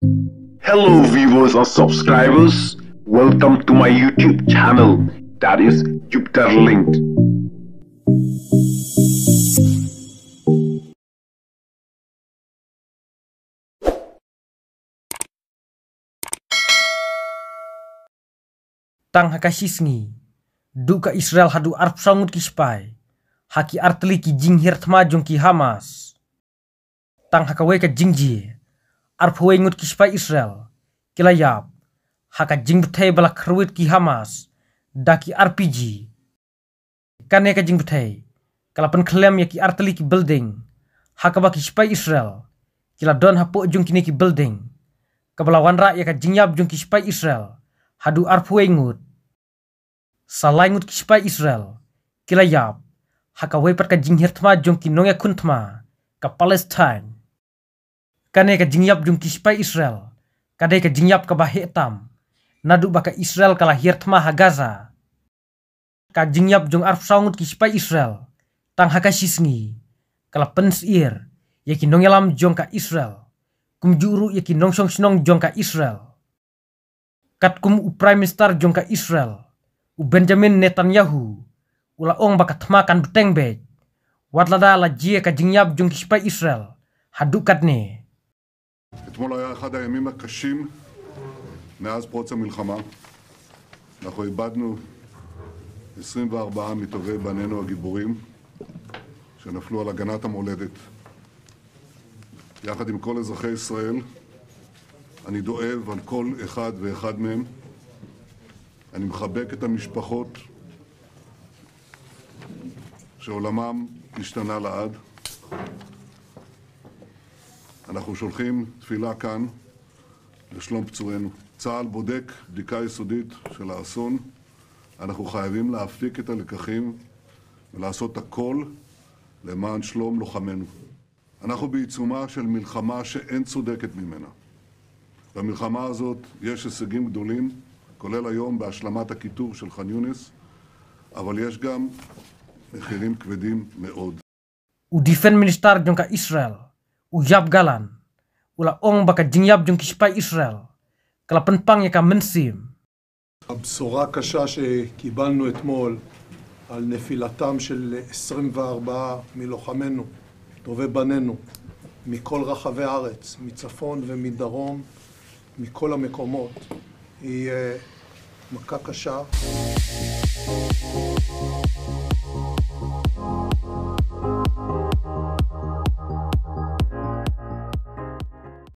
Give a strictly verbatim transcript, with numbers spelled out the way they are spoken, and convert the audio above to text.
Hello viewers and subscribers, welcome to my YouTube channel, that is Jupiter Linked. Tang ha ka shi sngi, duh ka Israel haduh arphew saw ngut ki spy ha ki artylli ki jinghiar thma jong ki Hamas. Tang ha kawei ka jingjia, arphew wei ngut ki spy Israel ki la ïap ha ka jingbthei ba la kyrwit ki Hamas da ki R P G. Kane ka jingbthei ka la pynkhlem ïa ki artylli ki building, ha kaba ki spy Israel ki la don hapoh jong kine ki building, kaba la wanrah ïa ka jingïap jong ki spy Israel haduh arphew wei ngut. Sa lai ngut ki spy Israel ki la ïap ha kawei pat ka jinghiar thma jong ki nongïakhun thma ka Palestine. Kane ka jingïap jong ki spy Israel ka dei ka jingïap kaba heh tam naduh ba ka Israel ka la hiar thma ha Gaza. Ka jingïap jong arphew saw ngut ki spy Israel tang ha ka shi sngi ka la pynsyier ïa ki nongïalam jong ka Israel, kumjuh ruh ïa ki nongshong shnong jong ka Israel. Katkum u Prime Minister jong ka Israel, u Benjamin Netanyahu, u la ong ba ka thma kan bteng beit wat lada la jia ka jingïap jong ki spy Israel haduh katne. אתמול היה אחד הימים הקשים מאז פרוץ המלחמה. אנחנו איבדנו עשרים וארבעה מטובי בנינו הגיבורים שנפלו על הגנת המולדת. יחד עם כל אזרחי ישראל, אני דואב על כל אחד ואחד מהם. אני מחבק את המשפחות שעולמם השתנה לעד. אנחנו שולחים תפילה כאן לשלום פצועינו. צה"ל בודק בדיקה יסודית של האסון. אנחנו חייבים להפיק את הלקחים ולעשות הכל למען שלום לוחמינו. אנחנו בעיצומה של מלחמה שאין צודקת ממנה. במלחמה הזאת יש הישגים גדולים, כולל היום בהשלמת הכיתור של חאן יונס, אבל יש גם מחירים כבדים מאוד. U Defense Minister jong ka Israel, u Yoav Gallant, u la ong ba ka jingïap jong ki spy Israel ka la pynpang ïa ka mynsiem. הבשורה הקשה שקיבלנו אתמול על נפילתם של עשרים וארבעה מלוחמינו, טובי בנינו, מכל רחבי הארץ, מצפון ומדרום, מכל המקומות, היא אה, מכה קשה.